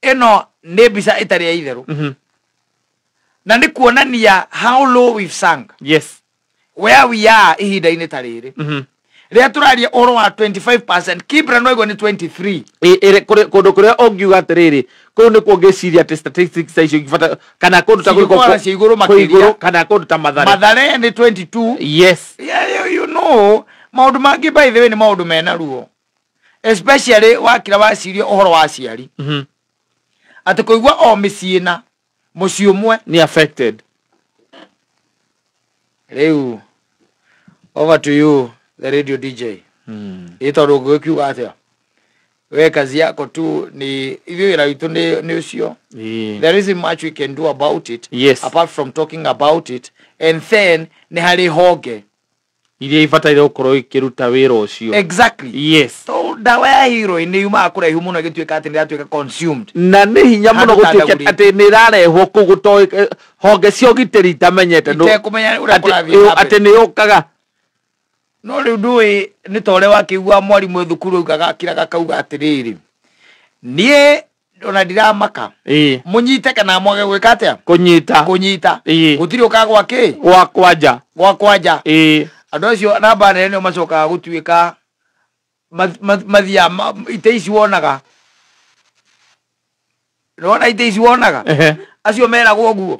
Speaker 2: Ĩno nĩ mbica ĩtarĩ ya itherũ. Na nĩ kuonania how low we've sunk, where we are ihinda-inĩ ta rĩrĩ, rĩrĩa tũraria ũhoro wa 25%. Kibra no igua nĩ 23.
Speaker 1: Kũndũ kũrĩa ũngiuga atĩrĩrĩ, kũu nĩkuo ngĩciria atĩ statistics ta icio ingĩbata kana kũndũ ta
Speaker 2: Cingĩkorwo cia igũrũ
Speaker 1: kwĩ
Speaker 2: makĩria.
Speaker 1: Igũrũ kana kũndũ ta Mathare.
Speaker 2: Mathare nĩ 22. Yeah, maũndũ mangĩ, by the way, nĩ maũndũ mena ruo, especially wakira waciria ũhoro wa aciari, atĩ kũigua o mĩciĩ na mũciĩ ũmwe
Speaker 1: Nĩ affected.
Speaker 2: Rĩu Over to you, the radio DJ. Ĩ tondũ ũngĩkiuga atĩa, we kazi yako tu ni ithuĩ, wĩra witũ nĩ ũcio. There isn't much we can do about it apart from talking about it, and then nĩ harĩ honge
Speaker 1: iria ibataire gũkorwo ikĩruta wĩra ũcio.
Speaker 2: So ndawa ya heroin nĩ yumaga kũraihu mũno ĩgĩtuĩka atĩ nĩ ĩratuĩka consumed.
Speaker 1: Na nĩ hinya mũno
Speaker 2: Handũ ta
Speaker 1: gũtuĩke
Speaker 2: Ndagũrĩte.
Speaker 1: Atĩ nĩ ĩrarehwo kũu gũtoĩ honge cia ũgitĩri itamenyete
Speaker 2: itekũmenya ũrĩa
Speaker 1: atĩ
Speaker 2: kũrathiĩ na mbere.
Speaker 1: Atĩ nĩ yũkaga.
Speaker 2: No rĩu ndũĩ nĩ ta ũrĩa wakĩigua mwarimũ thukuru augaga, akiraga akauga atĩrĩrĩ, niĩ ona ndiramaka, mũnyite kana mwage gwĩka atĩa?
Speaker 1: Kũnyita.
Speaker 2: Kũnyita. Gũtirĩ ũkagwa kĩ?
Speaker 1: Gwa kwanja.
Speaker 2: Gwa kwanja. Andũ acio namba nene nĩo macokaga gũtuĩka mathiaga ite ici wonaga, nĩwona ite ici wonaga, acio meragwo ũguo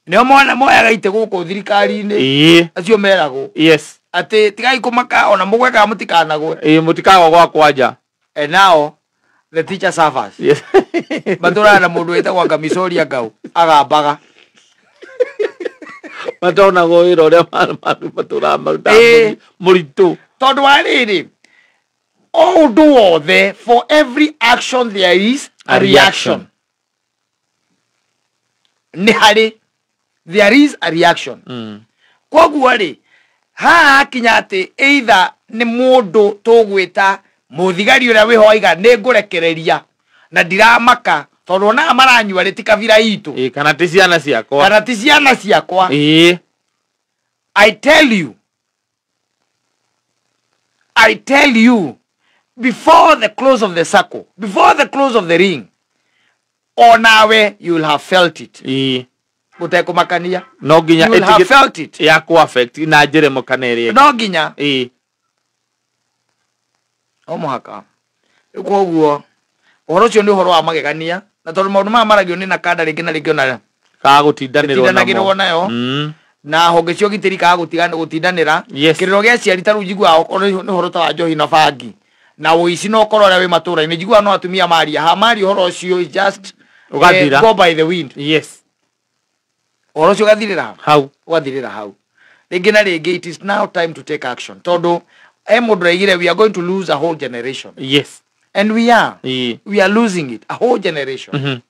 Speaker 2: nĩo mona moyaga ite gũkũ thirikari-inĩ, acio meragwo atĩ tigai kũmaka, ona mũgwe kana mũtikanagwe.
Speaker 1: Ĩĩ, mũtikagwa gwa kwanja.
Speaker 2: And now the teacher suffers. Matũraga na mũndũ wĩtagwo Ngamicoria Ngau agambaga.
Speaker 1: Matonagwo wĩra ũrĩa matũraga marutaga mũritũ.
Speaker 2: Tondũ wa rĩrĩ, o ũndũ wothe, for every action there is a
Speaker 1: A reaction.
Speaker 2: reaction. Nĩ harĩ, there is a reaction. Koguo rĩ, haha hakinya atĩ either nĩ mũndũ tũgwĩta mũthigari ũrĩa wĩho aiga nĩ ngũrekereria na ndiramaka tondũ onaga maranyua rĩ, ti kabira itũ.
Speaker 1: Ĩĩ, kana ti ciana ciakwa.
Speaker 2: Kana ti ciana ciakwa. I tell you, I tell you, before the close of the circle, before the close of the ring, onawe you will have felt it. Gũtekũmakania.
Speaker 1: No nginya
Speaker 2: You will have felt it.
Speaker 1: Ya kũ affect na njĩra ĩmwe kana ĩrĩa ĩngĩ.
Speaker 2: No nginya. No mũhaka. Rĩu koguo ũhoro ũcio nĩ ũhoro wa magegania, na tondũ maũndũ maya maragio nĩ nakanda rĩngĩ na rĩngĩ ona
Speaker 1: kaga gũtindanĩrwo
Speaker 2: gũtindanagĩrwo
Speaker 1: namo.
Speaker 2: Nayo. Na honge cia ũgitĩri kaga gũtindanĩra. Kĩrĩro gĩa aciari ta rĩu njiguaga okorwo nĩ ũhoro ta wa njohi na bangi na ũici na ũkora ũrĩa wĩ matũra-inĩ, njiguaga no atumia maria ha maria ũhoro ũcio is just
Speaker 1: Ũgathira.
Speaker 2: Go by the wind. Ũhoro ũcio ũgathirĩra
Speaker 1: hau.
Speaker 2: Ũgathirĩra hau. Rĩngĩ na rĩngĩ, it is now time to take action, tondũ he mũndũ raigire we are going to lose a whole generation. And we are we are losing it, a whole generation.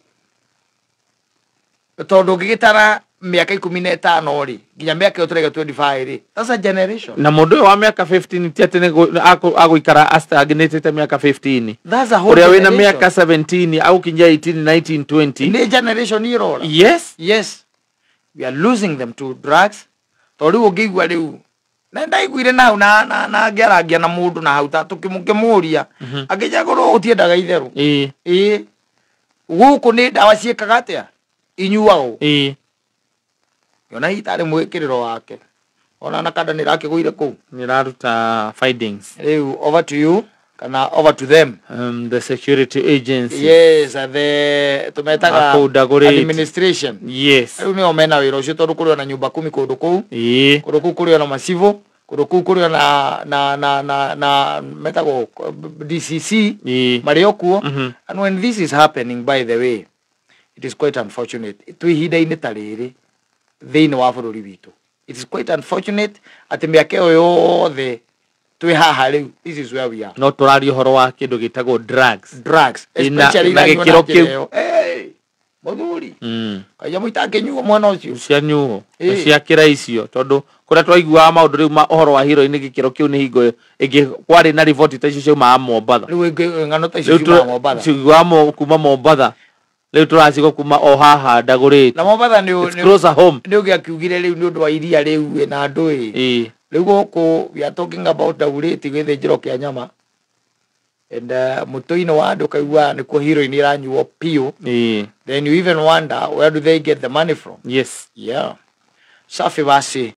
Speaker 2: Tondũ ũngĩgĩtara mĩaka 15 rĩ, nginya mĩaka ĩyo tũraiga 25 rĩ, that's a generation.
Speaker 1: Na mũndũ ũyũ wa mĩaka 15 ti atĩ nĩ agũikara astagnatĩte mĩaka 15.
Speaker 2: That's a whole
Speaker 1: Ũrĩa wĩna
Speaker 2: generation.
Speaker 1: mĩaka 17 agũkinyia 18, 19, 20.
Speaker 2: Nĩ generation ĩrora. Yes, we are losing them to drugs, tondũ rĩu ũngĩigua rĩu na ndaiguire na hau na ngĩarangia na mũndũ na hau ta tũkĩmũria akĩnjagũrwo gũtiendaga itherũ. Ĩĩ, gũkũ nĩ ndawa ciĩkaga atĩa, inyuagwo. Yona hihi tarĩ mwĩkĩrĩro wake ona na kanda nĩ ĩrakĩgũire kũu.
Speaker 1: Nĩ ĩraruta findings.
Speaker 2: Rĩu over to you kana over to them.
Speaker 1: The security agency.
Speaker 2: Yes, the tũmetaga
Speaker 1: Akũu Dagoretti.
Speaker 2: Administration. Rĩu nĩo mena wĩra ũcio, tondũ kũrĩ ona nyũmba kumi kũndũ kũu. Kũndũ kũu kũrĩ ona macibũ, kũndũ kũu kũrĩ ona na metagwo DCC marĩ o kuo. And when this is happening, by the way, it is quite unfortunate twĩ ihinda-inĩ ta rĩrĩ thĩinĩ wa bũrũri witũ. It is quite unfortunate atĩ mĩaka ĩyo yothe twĩ haha rĩu, this is where we are.
Speaker 1: No tũraria ũhoro wa kĩndũ gĩtagwo drugs.
Speaker 2: Drugs, especially
Speaker 1: na
Speaker 2: iranyuo
Speaker 1: gĩkĩro
Speaker 2: na njĩra
Speaker 1: kĩu.
Speaker 2: ĩyo. Hey, mũthuri kaija mũitakĩnyuo mwana ũcio.
Speaker 1: Cianyuo ciakĩra icio, tondũ kũrĩa twaiguaga maũndũ rĩu ma ũhoro wa heroin, gĩkĩro kĩu nĩ hingo ĩngĩ kwarĩ na riboti ta icio ciaumaga Mombatha.
Speaker 2: Rĩu ng'ano ta icio
Speaker 1: Rĩu
Speaker 2: ciumaga Mombatha.
Speaker 1: Ciumaga kuma Mombatha, rĩu tũracigwo kuma o haha Ndagũrĩte.
Speaker 2: Na Mombatha nĩ
Speaker 1: It's closer home.
Speaker 2: Nĩ ũgĩakiugire rĩu nĩ ũndũ wa iria rĩu na andũ ĩ. Rĩu gũkũ we are talking about Dagoretti, gĩthĩnjĩro kĩa nyama, and mũtũinĩ wa andũ kaigua nĩkuo heroin ĩranyuo piũ. Then you even wonder, where do they get the money from? Yeah, safi basi.